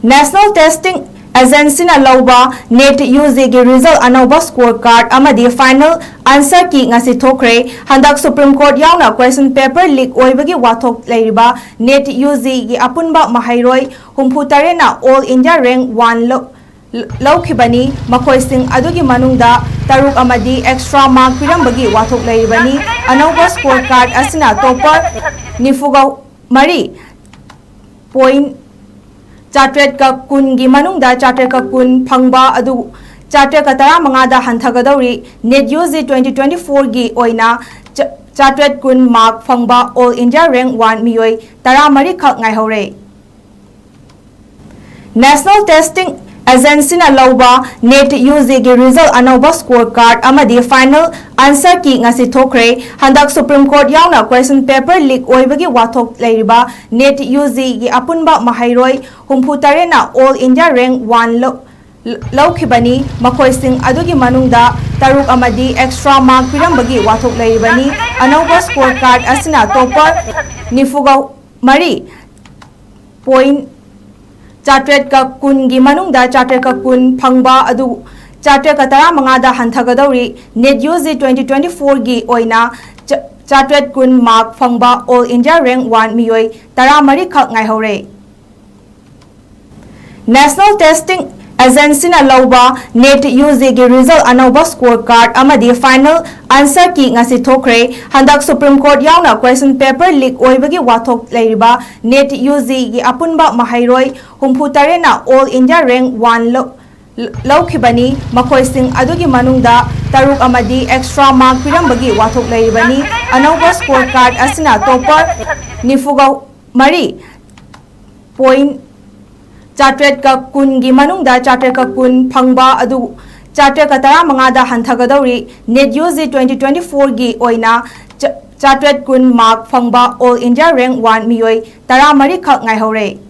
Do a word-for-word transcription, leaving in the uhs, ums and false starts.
National Testing Agencyꯅ ꯂꯧꯕ NET UGꯒꯤ result ꯑꯅꯧꯕ score card ꯑꯃꯗꯤ final answer key ꯉꯁꯤ ꯊꯣꯛꯈ꯭ꯔꯦ꯫ ꯍꯟꯗꯛ Supreme Court ꯌꯥꯎꯅ question paper leak ꯑꯣꯏꯕꯒꯤ ꯋꯥꯊꯣꯛ ꯂꯩꯔꯤꯕ NET UGꯒꯤ ꯑꯄꯨꯟꯕ ꯃꯍꯩꯔꯣꯏ ꯍꯨꯝꯐꯨ ꯇꯔꯦꯠꯅ All India rank one ꯂꯧ-, ꯂꯧꯈꯤꯕꯅꯤ꯫ ꯃꯈꯣꯏꯁꯤꯡ ꯑꯗꯨꯒꯤ ꯃꯅꯨꯡꯗ ꯇꯔꯨꯛ ꯑꯃꯗꯤ extra mark ꯄꯤꯔꯝꯕꯒꯤ ꯋꯥꯊꯣꯛ ꯂꯩꯔꯤꯕꯅꯤ꯫ ꯑꯅꯧꯕ score card ꯑꯁꯤꯅ topper ꯅꯤꯐꯨꯒ ꯃꯔꯤ point ꯆꯥꯇ꯭ꯔꯦꯠꯀ ꯀꯨꯟꯒꯤ ꯃꯅꯨꯡꯗ ꯆꯥꯇ꯭ꯔꯦꯠꯀ ꯀꯨꯟ ꯐꯪꯕ ꯑꯗꯨ ꯆꯥꯇ꯭ꯔꯦꯠꯀ ꯇꯔꯥꯃꯉꯥꯗ ꯍꯟꯊꯒꯗꯧꯔꯤ꯫ NET UG twenty twenty-fourꯒꯤ ꯑꯣꯏꯅ ꯆꯥ-, ꯆꯥꯇ꯭ꯔꯦꯠ ꯀꯨꯟ mark ꯐꯪꯕ All India rank one ꯃꯤꯑꯣꯏ ꯇꯔꯥꯃꯔꯤꯈꯛ ꯉꯥꯏꯍꯧꯔꯦ꯫ National Testing Agencyꯅ ꯂꯧꯕ NET UGꯒꯤ result ꯑꯅꯧꯕ score card ꯑꯃꯗꯤ final answer key ꯉꯁꯤ ꯊꯣꯛꯈ꯭ꯔꯦ꯫ ꯍꯟꯗꯛ Supreme Court ꯌꯥꯎꯅ question paper leak ꯑꯣꯏꯕꯒꯤ ꯋꯥꯊꯣꯛ ꯂꯩꯔꯤꯕ NET UGꯒꯤ ꯑꯄꯨꯟꯕ ꯃꯍꯩꯔꯣꯏ ꯍꯨꯝꯐꯨ ꯇꯔꯦꯠꯅ All India rank one ꯂꯧ-, ꯂꯧꯈꯤꯕꯅꯤ꯫ ꯃꯈꯣꯏꯁꯤꯡ ꯑꯗꯨꯒꯤ ꯃꯅꯨꯡꯗ ꯇꯔꯨꯛ ꯑꯃꯗꯤ extra mark ꯄꯤꯔꯝꯕꯒꯤ ꯋꯥꯊꯣꯛ ꯂꯩꯔꯤꯕꯅꯤ꯫ ꯑꯅꯧꯕ score card ꯑꯁꯤꯅ topper ꯅꯤꯐꯨꯒ ꯃꯔꯤ point ꯆꯥꯇ꯭ꯔꯦꯠꯀ ꯀꯨꯟꯒꯤ ꯃꯅꯨꯡꯗ ꯆꯥꯇ꯭ꯔꯦꯠꯀ ꯀꯨꯟ ꯐꯪꯕ ꯑꯗꯨ ꯆꯥꯇ꯭ꯔꯦꯠꯀ ꯇꯔꯥꯃꯉꯥꯗ ꯍꯟꯊꯒꯗꯧꯔꯤ꯫ NET UG twenty twenty-fourꯒꯤ ꯑꯣꯏꯅ ꯆꯥ-, ꯆꯥꯇ꯭ꯔꯦꯠ ꯀꯨꯟ mark ꯐꯪꯕ All India rank one ꯃꯤꯑꯣꯏ ꯇꯔꯥꯃꯔꯤꯈꯛ ꯉꯥꯏꯍꯧꯔꯦ꯫ National Testing Agencyꯅ ꯂꯧꯕ NET UGꯒꯤ result ꯑꯅꯧꯕ score card ꯑꯃꯗꯤ final answer key ꯉꯁꯤ ꯊꯣꯛꯈ꯭ꯔꯦ꯫ ꯍꯟꯗꯛ Supreme Court ꯌꯥꯎꯅ question paper leak ꯑꯣꯏꯕꯒꯤ ꯋꯥꯊꯣꯛ ꯂꯩꯔꯤꯕ NET UGꯒꯤ ꯑꯄꯨꯟꯕ ꯃꯍꯩꯔꯣꯏ ꯍꯨꯝꯐꯨ ꯇꯔꯦꯠꯅ All India rank one ꯂꯧ-, ꯂꯧꯈꯤꯕꯅꯤ꯫ ꯃꯈꯣꯏꯁꯤꯡ ꯑꯗꯨꯒꯤ ꯃꯅꯨꯡꯗ ꯇꯔꯨꯛ ꯑꯃꯗꯤ extra mark ꯄꯤꯔꯝꯕꯒꯤ ꯋꯥꯊꯣꯛ ꯂꯩꯔꯤꯕꯅꯤ꯫ ꯑꯅꯧꯕ score card ꯑꯁꯤꯅ topper ꯅꯤꯐꯨꯒ ꯃꯔꯤ point ꯆꯥꯇ꯭ꯔꯦꯠꯀ ꯀꯨꯟꯒꯤ ꯃꯅꯨꯡꯗ ꯆꯥꯇ꯭ꯔꯦꯠꯀ ꯀꯨꯟ ꯐꯪꯕ ꯑꯗꯨ ꯆꯥꯇ꯭ꯔꯦꯠꯀ ꯇꯔꯥꯃꯉꯥꯗ ꯍꯟꯊꯒꯗꯧꯔꯤ꯫ NET UG twenty twenty-fourꯒꯤ ꯑꯣꯏꯅ ꯆꯥ-, ꯆꯥꯇ꯭ꯔꯦꯠ ꯀꯨꯟ mark ꯐꯪꯕ All India rank one ꯃꯤꯑꯣꯏ ꯇꯔꯥꯃꯔꯤꯈꯛ ꯉꯥꯏꯍꯧꯔꯦ꯫